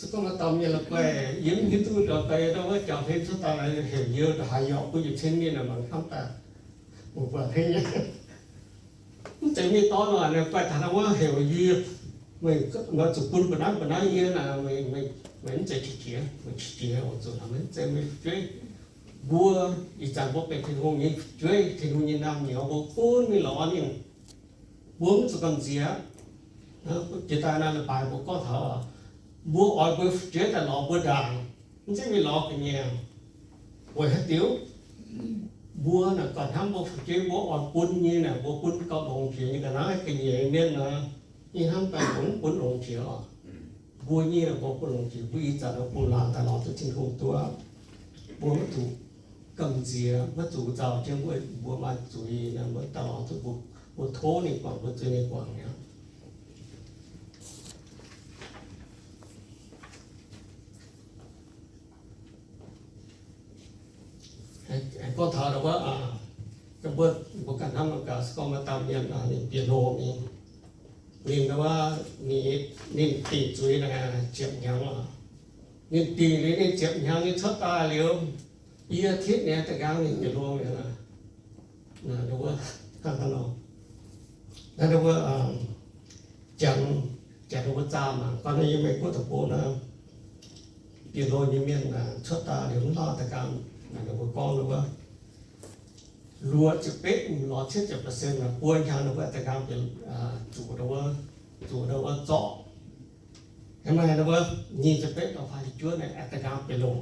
Se gorngv maaih dauh mienh la'guaih yie mv hiuv duqv la'guaih ndau wuov jangx hlen cuotv daaih heuc yie ndongc haaix yaac bun yietc cin mienh naaic mangc hnamv daaih, mbuo buatc hei nyei. Mv zeiz mienh dorn nor, ninh guaih taux naaiv wuov heuc yie, meih zuqc bun mbuo naaiv mbuo naaiv yie naaic, meih mv zeiz qiex jiez, meih qiex jiez oix zuqc naaic, mv zeiz meih fu'jueiv. Mbuo ih zanc mbuo benx Tin-Hungh nyei fu'jueiv, Tin-Hungh nyei naamh nyouz, mbuo gunv mingh lorz ninh. Mbuo mv zuqc gamh nziex. Jiex daaih naaiv leiz-baaix mbuo gorngv taux, mbuo oix mbuo fu'jueiv daaih lorz mbuo ndaangc, mv zeiz mingh lorz ga'nyiec. Weic haaix diuc? Mbuo naaic gauh hnamv mbuo fu'jueiv, mbuo oix bun nyei naaic, mbuo bun gauh longx jiex nyei. Ga'naaiv ga'nyiec mienh nor, yie hnamv daaih mbuo mv bun longx jiex oc. Mbuo nyei mbuo bun longx jiex, mbuo ih zanc bun laanh daaih lorz duqv Tin-Hungh duqv. Mbuo mv zuqc gamh nziex, maiv zuqc nzauh jienv mbuo, mbuo maaih zuiz nor, mbuo daaih lorz duqv, mbuo tov ninh guangc, mbuo zuiz ninh guangc aqv. Gorngv taux wuov, mbuo ganh hnamv gaax, se gorngv maaih dauh mienh ninh bieqc loh mingh, ninh wuov, ninh dingc zuiz naaic ziepc hnyangx oc. Ninh dingc liuz ninh ziepc hnyangx ninh cuotv daaih liuz, i atitv ninh da'nqaang ninh bieqc loh mi'aqv. Naaiv wuov, naaiv wuov, janx, janx wuov zaah mangc gorngv yiem Meiv Guoqv deic-bung naaiv, bieqc loh nyei mienh cuotv daaih liuz mv lauh da'nqaang, ninh mbuo gorngv wuov, luoqc ziepc betv lorz cietv ziepc percent buo hnyangx ninh mbuo da'nqaang bieqc, zuqc, zuqc wuov zorqv. Maaih wuov nyic ziepc betv dorh faah juov naaiv da'nqaang bieqc loh.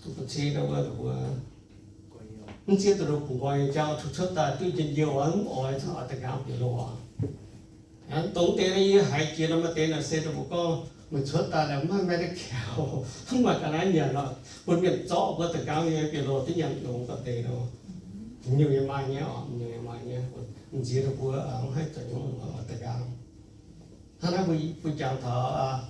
Duqv ba'cing wuov, mv zieqv duqv bungx nqoi nyei jauv, cuotv daaih duqv njien-youh, mv oix cuotv da'nqaang bieqc loh. Dongh deix yie haiz jiex nor, maaih deix naaic se mbuo gorngv meih cuotv daaih liuz maiv maaih deix kaux, mv maaih ga'naaiv nyanc nor, bun mienh zorqv mbuo da'nqaang nyei bieqc loh duqv nyanc longx gauh deix nor. Nyungc yaac maaih nyei oc, nyungc yaac maaih nyei. Nziex ninh mbuo mv haih zoux nyungc da'nqaang. Hnangv naaiv mbuo jangx taux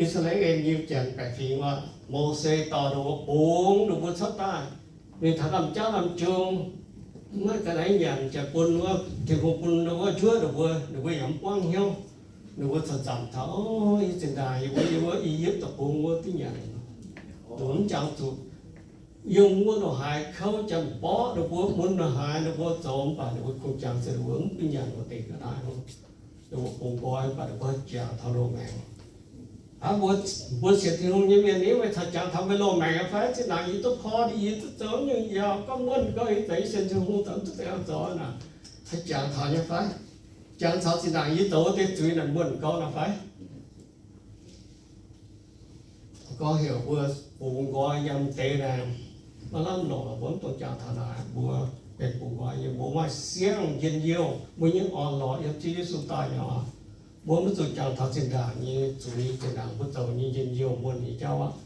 I^saa^laa^en nyei janx baeqc fingx wuov, Mose dorh ninh mbuo bungx ninh mbuo cuotv daaih, mingh taux lamh jauv lamh jung, maiv ga'naaiv nyanc, janx bun wuov, Tin-Hungh bun wuov njuov ninh mbuo, ninh mbuo yaac mv buangv hnyouv. Ninh mbuo corc nzamc taux, o, yie zinh ndaangc yie mbuo yiem wuov I^yipv deic-bung wuov duqv nyanc, ninh mbuo mv jangx zuqc yiem wuov ndongc haaix kouv janx-mborqv ninh mbuo, mun ndongc haaix ninh mbuo zoux, mv baac ninh mbuo kungx jangx se ninh mbuo mv duqv nyanc wuov deix ga'naaiv. Ninh mbuo bungx nqoi, mv baac ninh mbuo jangx taux loz-maengc. Aa, mbuo, mbuo sienx Tin-Hungh nyei mienh, ninh mbuo caux jangx taux meih loz-maengc aqv fai? Zinh ndaangc yie duqv porv, yie duqv zoux nyungc yaac gorngv muonc gau, yie zeiz sienx Tin-Hungh, zoux duqv deix zoux naaic, haih jangx taux nyei fai? Jangx taux zinh ndaangc yie zoux wuov deix zuiz naaic muonc gau naaic fai? Gorngv heuc mbuo bungx nqoi yiem deix naaic, maiv lamh longc, mbuo mv dungx jangx taux naaic. Mbuo benx bungx nqoi nyei, mbuo maaih siang njien-youh, mbuo nyei orn-lorqc yiem Ziouv Yesu daaih nyei oc. Mbuo mv zuqc jangx taux zinh ndaangc nyei zuiz, zinh ndaangc mbuo zoux nyei njien-youh muonc nyei jauv aqv.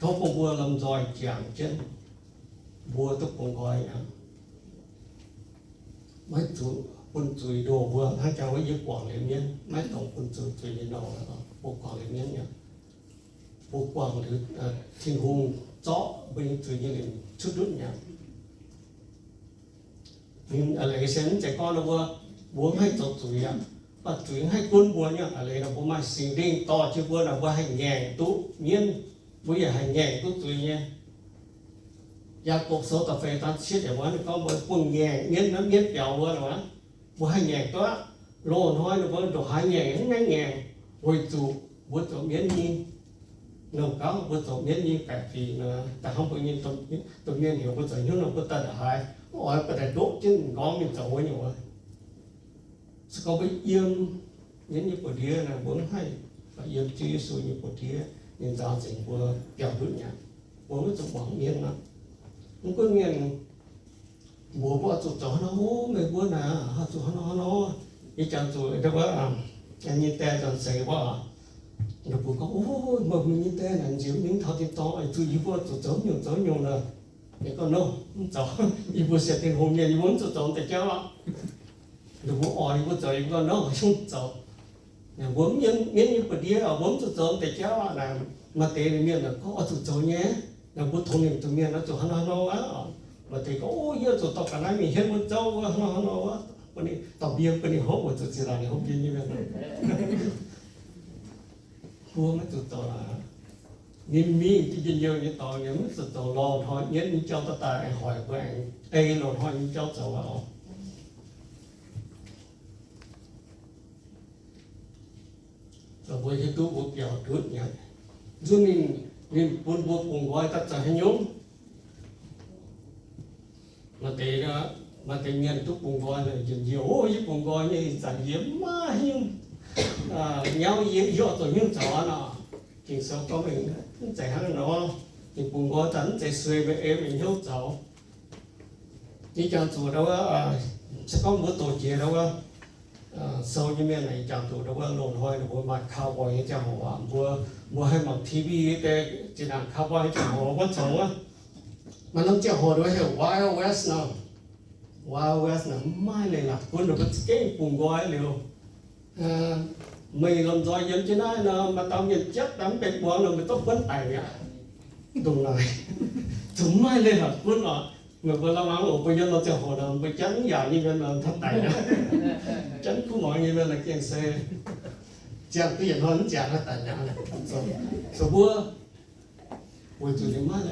Tov bun mbuo lomh nzoih jangx jienv, mbuo duqv bungx nqoi aqv. Maiv zuqc bun zuiz ndoh mbuo. Hnangv jangx wuov yie guangc liuz mienv, maiv dungx bun zuiz, zuiz nyei nor, mbuo guangc liuz mienv aqv. Mbuo guangc liuz, Tin-Hungh zorqv mbuo nyei zuiz nyei liuz cuotv ndutv mi'aqv. Ninh a'leiz se mv zeiz gorngv ninh mbuo, mbuo mv haih zoux zuiz aqv, mv baac zuiz mv haih gunv mbuo nyei. A'leiz nor mbuo maaih Singx Lingh dorh jienv mbuo nor, mbuo haih ngaengc duqv mienv, mbuo yaac haih ngaengc duqv zuiz nyei. Yaagorpc Sou da'feix zaang cietv yiemc wuov ninh gorngv mbuo bun ngaengc mienv, mienv biaux wuov nor, mbuo haih ngaengc duqv aqv. Loz-hnoi ninh mbuo ndongc haaix ngaengc mv gaengh ngaengc, weic zuqc mbuo zoux mienv nyei. Ninh gauh mbuo zoux mienv nyei baeqc fingx nor, da'hnangv mbuo nyei domh mienh heuc mbuo zoux hnyouv nor, mbuo daaih ndongc haaix mv oix ba'daaih ndoqv jienv m'nqorngv mingh zoux wuov nyungc wuov. Se gorngv mbuo yiem mienv nyei buoz-ndiev naaic, mbuo mv haih yiem Ziouv Yesu nyei buoz-ndiev, ninh nzaaux nzengc mbuo biaux ndutv mi'aqv. Mbuo maiv zuqc muangx mienv aqv. Mv gunv mienh mbuox mbuo oix zuqc zoux hnangv nor, meih mbuo naaic oix zuqc hnangv nor hnangv nor. Yie jangx zuqc wuov, nyei die nzuonx seix wuov, ninh mbuo gorngv, o, meih mbuo nyei die naaic nziex mingh taux tin-dorngh, zuqc yie mbuo zuqc zoux nyungc zoux nyungc nor. Ninh gorngv, no, mv zoux. Yie mbuo sienx Tin-Hungh mienh, yie mbuo mv zuqc zoux deix jauv aqv. Ninh mbuo oix yie mbuo zoux, yie mbuo gorngv, no, mv zoux. Mbuo mv yiem mienv nyei buoz-ndiev, mbuo mv zuqc zoux deix jauv aqv. Naaic maaih deix mienh gorngv, oix zuqc zoux nyei. Naaic mbuo tongx nimc zuqc mienh oix zuqc hnangv nor hnangv nor aqv. Maaih deix gorngv, o, yie zuqc dorh ga'naaiv mingh hietv wuov zouv wuov hnangv nor hnangv nor wuov. Bun ninh dorh mbie, bun ninh hopv, weic zuqc zinh ndaangc ninh hopv mbie nyei mienh. Mbuo maiv zuqc zoux aqv. Ninh mingh diuh njien-youh nyei dorngx, ninh maiv zuqc zoux loz-hnoi nyienv nyei jauv daaih daaih hoic mbuo aengx ei loz-hnoi nyei jauv zoux aqv. Mbuo hiuv duqv mbuo biaux ndutv nyei. Nzunc ninh, ninh bun mbuo bungx nqoi daaih zoux haaix nyungc? Maaih deix, maaih deix mienh duqv bungx nqoi, njien-youh, o, yie bungx nqoi nyei, ih zanc yie maiv hiuv nyauv, yie, yie oix zoux haaix nyungc zoux nor. Ging-Sou gorngv mv zeiz hnangv nor. Ninh bungx nqoi daaih mv zeiz sueih meih ei meih hnyouv zoux. Yie jangx zuqc ndau wuov, se gorngv mbuo doqc jiex ndau wuov, sou nyei mienh jangx zuqc ndau wuov loz-hnoi ninh mbuo maaih cowboy nyei ziangh hoc aqv. Mbuo, mbuo haih mangc T V deix zinh ndaangc cowboy nyei ziangh hoc wuov congx wuov. Maaih norm ziangh hoc ndau wuov heuc Wild West nor. Wild West nor maiv maaih leiz-latc gunv, ninh mbuo za'gengh bungx nqoi liuz, meih lomh nzoih yiem jienv naaiv nor, maaih dauh mienh jatv daaih mv benx muangx nor, meih zorqv buonv daic mi'aqv. Ndongc naaic, zuqc maiv maaih leiz-latc gunv oc. Meih mbuo lamh hnangv oc, mbuo yiem norm ziangh hoc nor, mbuo janv mv yaac nyei mienh nor, taux daic aqv. Janv kuv muangx nyei mienh nor gengh se ziangh duqv yietc hnoi mv ziangx daic aqv. Zoux mbuo weic zuqc ninh maiv,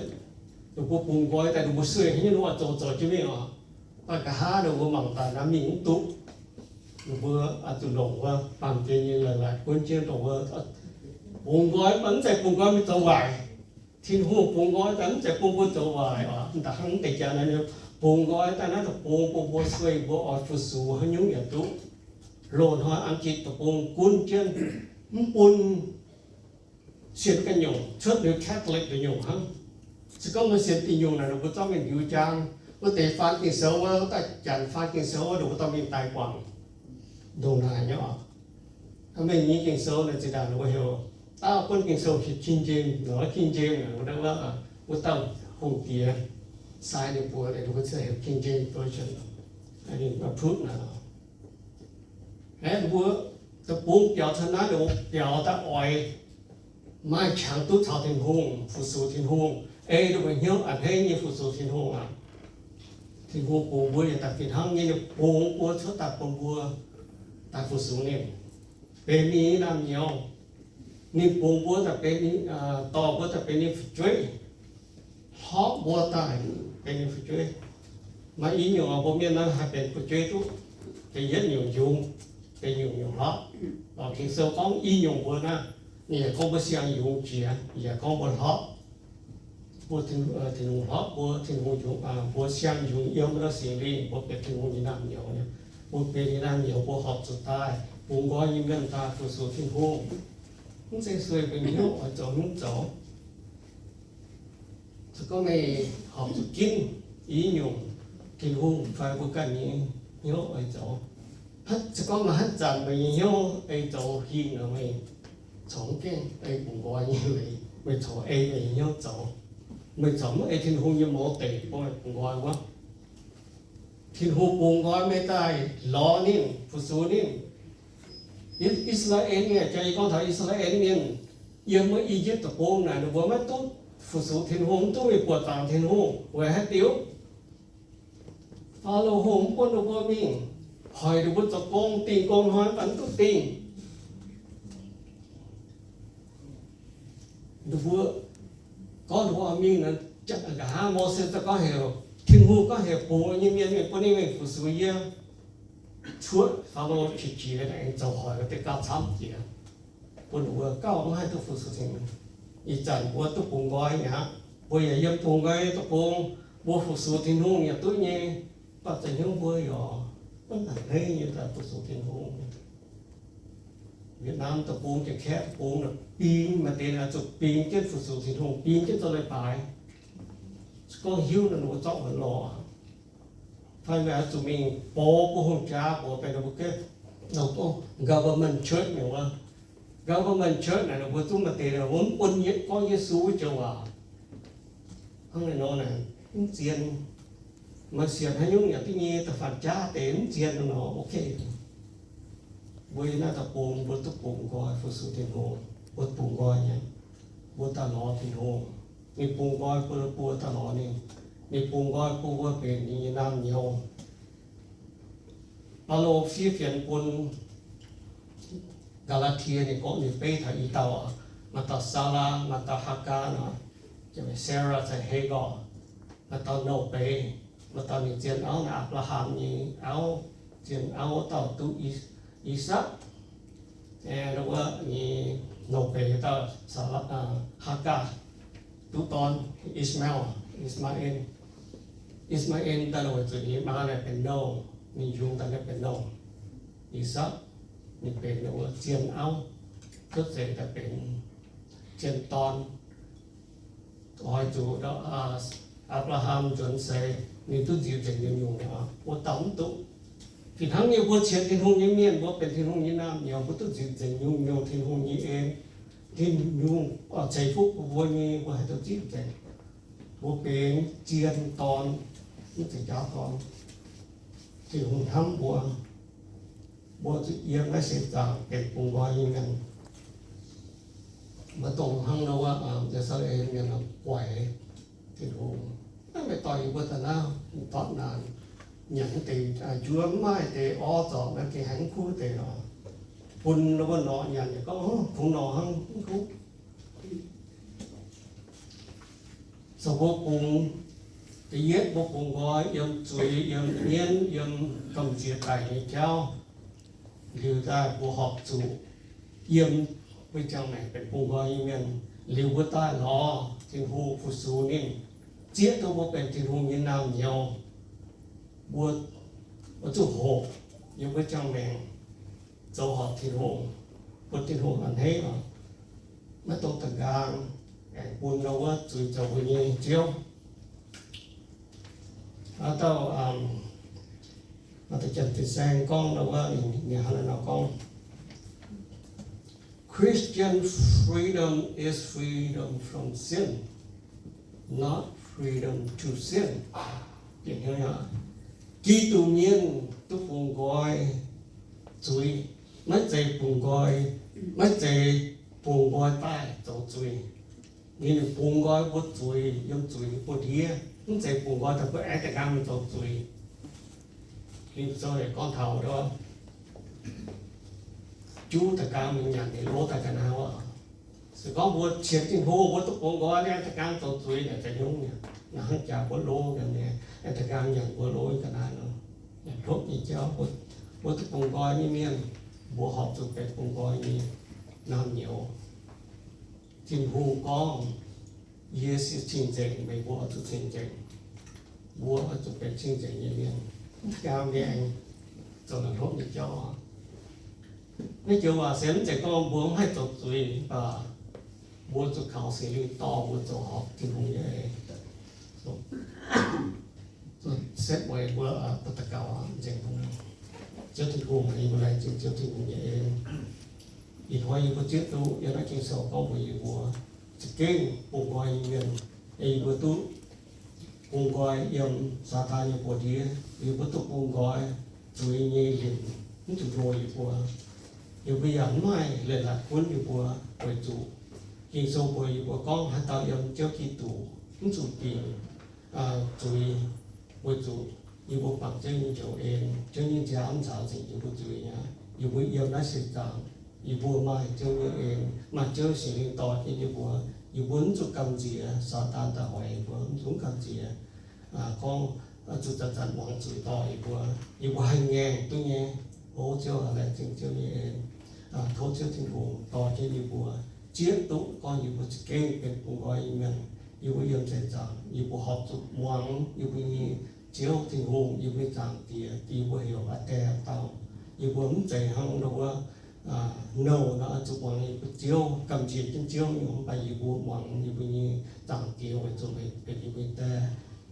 ninh mbuo bungx nqoi daaih ninh mbuo sueih haaix nyungc ninh mbuo oix zoux zoux jienv mingh oc. Baac nqa'haav ninh mbuo mangc daaih naaiv mingh mv duqv. Ninh mbuo oix zuqc longc wuov baamh gen nyei leiz-latc gunv jienv dongh wuov bungx nqoi, mv zeiz bungx nqoi mingh zoux waaic. Tin-Hungh bungx nqoi daaih mv zeiz bun mbuo zoux waaic oc. Da'hnangv deix jaax naaiv, bungx nqoi daaih naaiv deic-bung bun mbuo sueih, mbuo oix fu-sux haaix nyungc yaac duqv. Loz-hnoi Ang-gitc deic-bung gunv jienv, mv bun sienx ganh nyungc, cuotv liuz Catholic deic nyungc hnangv. Se gorngv mbuo sienx deic nyungc naaic, ninh mbuo zorqv mingh ndiux jaang. Wuov deix faan Ging-Sou wuov, wuov daaih janx faan Ging-Sou wuov, ninh mbuo dorh mingh daaih guangc. Ndongc naaic nyei oc. Mengh nyei Ging-Sou naaic zinh ndaangc ninh mbuo heuc, daauh buonv Ging-Sou heuc King James, King James, wuov dauh hungh diex sai ninh mbuo, ninh mbuo heuc King James Version. Ninh mbuo Aengx mbuo deic-bung biaux taux naaiv, ninh mbuo biaux daaih oix maaih qangx duqv caux Tin-Hungh, fu-sux Tin-Hungh, ei ninh mbuo hnyouv a'hneiv nyei fu-sux Tin-Hungh aqv. Tin-Hungh bungx mbuo yietc daaih fih hnangv nyei, ninh bungx mbuo cuotv daaih bun mbuo daaih fu-sux ninh, benx ninh nyei naamh nyouz. Ninh bungx mbuo daaih benx, dorh mbuo daaih benx ninh fu'jueiv, hlorpv mbuo daaih benx ninh fu'jueiv. Maaih i nyungc mbuo mienh naaiv haih benx fu'jueiv duqv, da'yietv nyungc yungz, da'nyungc nyungc hlorpv. Ging-Sou gorngv i nyungc mbuo naaiv, ninh yaac gorngv mbuo siang yungz jiex, yaac gorngv mbuo hlorpv. Mbuo Tin-Hungh hlorpv mbuo, Tin-Hungh yungz, mbuo siang yungz yiem wuov dauh Singx Lingh, mbuo benx Tin-Hungh nyei naamh nyouz nyei. Mbuo benx ninh naamh nyouz, mbuo horpc zuqc daaih bungx nqoi nyei mienh daaih fu-sux Tin-Hungh. Mv zeiz sueih mbuo hnyouv oix zoux nyungc zoux. Se gorngv meih horpc zuqc ginv i nyungc Tin-Hungh fai mbuo ganh nyei hnyouv oix zoux, se gorngv maaih haaix zanc meih nyei hnyouv ei zoux hingh nor, meih corc mv gaengh ei bungx nqoi nyei leiz, meih corc ei meih nyei hnyouv zoux. Meih corc mv ei Tin-Hungh nyei mouz deic bun meih bungx nqoi wuov. Tin-Hungh bungx nqoi meih daaih lorz ninh, fu-sux ninh. I^saa^laa^en Mienh, jaa yie gorngv taux I^saa^laa^en Mienh, yiem wuov I^yipv Deic-Bung naaic ninh mbuo maiv duqv fu-sux Tin-Hungh, mv duqv mingh buoqc zaangc Tin-Hungh. Weic haaix diuc? Faalo Hungh mv bun ninh mbuo mingh, hoic ninh mbuo zoux gong, dingh gong hnoi mv baac mv duqv dingh. Ninh mbuo gorngv ninh mbuo oix mingh nor, nqa'haav Mose daaih gorngv heuc, Tin-Hungh gorngv heuc bungx nyei mienh mingh, bun ninh mingh fu-sux yie. Cuotv Faalo qiex jiez aengx zoux hoic wuov deix gauh camv jiex, bun ninh mbuo gauh mv haih duqv fu-sux Tin-Hungh. Ih zanc mbuo duqv bungx nqoi mi'aqv. Mbuo yaac yiem bungx nqoi deic-bung, mbuo fu-sux Tin-Hungh yaac duqv nyei. Mv baac za'gengh mbuo yaac mv a'hneiv nyei daaih fu-sux Tin-Hungh. Vietnam Deic-Bung, Janx-Kaeqv Deic-Bung, bingx maaih deix naaic zuqc bingx jienv fu-sux Tin-Hungh, bingx jienv zoux leiz-baaix. Se gorngv hiuv nor, ninh mbuo zorqv wuonx lorqc. Fai meih oix zuqc mingh box mbuo hungh jaa, mbuox benx ninh mbuo gengh, government church mi'aqv. Government church naaic ninh mbuo zungv maaih deix naaic mbuo mv bun gorngv Yesu wuov joux waac. Hnangv naaic nor naaic mv zien. Maaih sienx haaix nyungc yaac duqv nyei, da'faanh jaav deix mv zien nor, ok. Mbuo yiem naaiv deic-bung mbuo duqv bungx nqoi fu-sux Tin-Hungh, mbuo bungx nqoi nyei, mbuo daaih lorz Tin-Hungh. Ninh bungx nqoi bun mbuo daaih lorz ninh. Ninh bungx nqoi bun mbuo benx ninh nyei naamh nyouz. Baulo fiev fienx bun Gaa^laa^tie, ninh gorngv, ninh beiv taux i dauh aqv. Maaih dauh Saalaa, maaih dauh Haagaa nor, Sarah caux Hagar, maaih dauh nouh beiz, maaih dauh ninh zien auv naaiv Apc^laa^ham nyei auv, zien auv dauh duqv I, I^sakc. Wuov nyei nouh beiz dauh Saalaa, Haagaa, duqv dorn Ishmael, Ishmaa^en. Ishmaa^en daaih weic zuqc ninh maa naaic benx nouh, ninh yungz daaih naaiv benx nouh. I^sakc ninh benx wuov zien auv, cuotv seix daaih benx zien dorn. Oix zuqc Apc^laa^ham nzuonx seix ninh duqv nziux nzengc nyungc-nyungc, mbuo dauh mv duqv. Fih hnangv nyei mbuo qiemx Tin-Hungh nyei mienh, mbuo benx Tin-Hungh nyei naamh nyouz, mbuo duqv nziux nzengc nyungc-nyungc Tin-Hungh nyei en, Tin-Hungh ceix fuqv bun mbuo nyei, mbuo haih duqv nziux nzengc. Mbuo benx zien dorn, mv zeiz jaav dorn. Tin-Hungh hnamv mbuo, mbuo zuqc yiem naaiv seix zaangc benx bungx nqoi nyei mienh. Maiv dungx hnangv nor wuov, Ye^lu^saa^lem mienh guaix Tin-Hungh. Maiv maaih doic yie mbuo daaih naaiv, mv dortv naanc, nyanc deix njuov mv maaih deix orv zorc naaiv gengh haih mv kuv deix lorqc. Bun wuov norqc nyanc yaac gorngv, kungx norqc hnangv mv kuv. So mbuo bungx, da'yietv mbuo bungx nqoi yiem zuiz, yiem mienv, yiem gamh nziex daic nyei jauv. Liuz daaih mbuo horpc zuqc yiem mbuo ziangh maengc benx bungx nqoi nyei mienh. Liuz mbuo daaih lorz Tin-Hungh fu-sux ninh, zieqv duqv mbuo benx Tin-Hungh nyei naamh nyouz. Mbuo, mbuo zuqc hoqc yiem mbuo ziangh maengc zoux horpc Tin-Hungh, bun Tin-Hungh a'hneiv oc. Maiv dungx da'nqaang aengx bun nor wuov zuiz zoux mbuo nyei ziouv. Aa, dauh, dauh Janx-Fin-Saeng gorngv nor wuov, ninh hnangv naaiv nor gorngv, Christian freedom is freedom from sin, not freedom to sin. Giduc mienh duqv bungx nqoi zuiz, maiv zeiz bungx nqoi, maiv zeiz bungx nqoi daaih zoux zuiz. Ninh bungx nqoi mbuo zuiz, yiem zuiz nyei buoz-ndiev, mv zeiz bungx nqoi daaih mbuo aengx da'nqaang mingh zoux zuiz. Ging-Sou yaac gorngv taux juv da'nqaang mingh nyanc ninh lov daaih ga'naaiv oc. Se gorngv mbuo qiemx Tin-Hungh, mbuo duqv bungx nqoi, aengx da'nqaang zoux zuiz naaic, za'gengh hnangv jaax mbuo lov nyei, aengx da'ngaang nyanc mbuo lov ga'naaiv nor. Yaac hlopv nyei jauv, mbuo duqv bungx nqoi nyei mienh, mbuo horpc zuqc benx bungx nqoi nyei naamh nyouz. Tin-Hungh gorngv, Yie se cing-nzengc, meih mbuo oix zuqc cing-nzengc. Mbuo oix zuqc benx cing-nzengc nyei mienh. Mv gaengh mienh zoux naaic hlopv nyei jauv. Naaiv joux waac se mv zeiz gorngv mbuo mv haih zoux zuiz, mv baac mbuo zuqc kaux Singx Lingh dorh mbuo zoux horpc Tin-Hungh nyei eix. Setv weic mbuo bun daux gaux nzengc. Ziouv Tin-Hungh, yie mbuo laengz zingh Ziouv Tin-Hungh nyei en. Ih hnoi yie mbuo zieqv duqv yiem naaiv Ging-Sou gorngv mbuox yie mbuo za'gengh bungx nqoi nyei mienh, yie mbuo duqv bungx nqoi yiem Saadaan nyei buoz-ndiev. Yie mbuo duqv bungx nqoi zuiz nyei linc mv zuqc ndoh yie mbuo. Yie mbuo yaac mv maaih leiz-latc gunv yie mbuo weic zuqc Ging-Sou mbuox yie mbuo gorngv haaix dauh yiem Ziouv Giduc mv zuqc dingc zuiz, weic zuqc yie mbuo bangc Ziouv nyei njoux en, Ziouv nyei nziaamv nzaaux nzengc yie mbuo zuiz aqv. Yie mbuo yiem naaiv seix zaangc, yie mbuo maaih Ziouv nyei en, maaih Ziouv Singx Lingh dorh jienv yie mbuo. Yie mbuo mv zuqc gamh nziex Saadaan daaih hoic yie mbuo, mv zuqc mv gamh nziex gorngv zuqc zanc-zanc muangx zuiz dorh yie mbuo. Yie mbuo haih ngaengc duqv nyei. O Ziouv aac, laengz zingh Ziouv nyei en. Tov Ziouv Tin-Hungh dorh jienv yie mbuo zieqv duqv gorngv yie mbuo za'gengh benx bungx nqoi nyei mienh. Yie mbuo yiem seix zaangc yie mbuo horpc zuqc muangx yie mbuo nyei Ziouv Tin-Hungh, yie mbuo nyei Zaangc Diex, yie mbuo heuc Aa Die dauh. Yie mbuo mv zeiz hnangv nor wuov nouh nor oix zuqc muangx yie mbuo ziouv, gamh nziex jienv ziouv nyungc, mv baac yie mbuo muangx yie mbuo nyei Zaangc Diex weic zuqc meih benx yie mbuo nyei Die.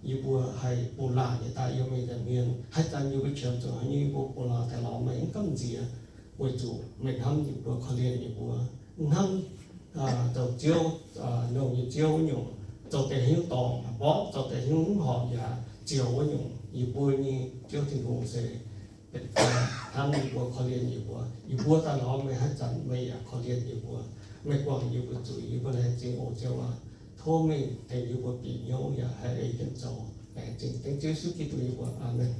Yie mbuo haih bungx laangc nyei daaih yiem meih nza'hmien. Haaix zanc yie mbuo qiemx zuqc haaix nyungc, yie mbuo bungx laangc daaih lorz meih, mv gamh nziex, weic zuqc meih hnamv yie mbuo, korv-lienh yie mbuo, mv hnamv zoux ziouv, nouh nyei ziouv wuov nyungc, zoux deix hnyouv dorngc yaac mborqv, zoux deix hnyouv mv horpc yaac zioux wuov nyungc. Yie mbuo nyei Ziouv Tin-Hungh se benx hnamv yie mbuo, korv-lienh yie mbuo. Yie mbuo daaih lorz meih haaix zanc, meih yaac korv-lienh yie mbuo. Meih guangc yie mbuo zuiz. Yie mbuo laengz zingh, O Ziouv aac, tov meih tengx yie mbuo bieqc hnyouv yaac haih ei jienv zoux. Laengz zingh dengv Ziouv Yesu Giduc nyei mbuox. Aamen.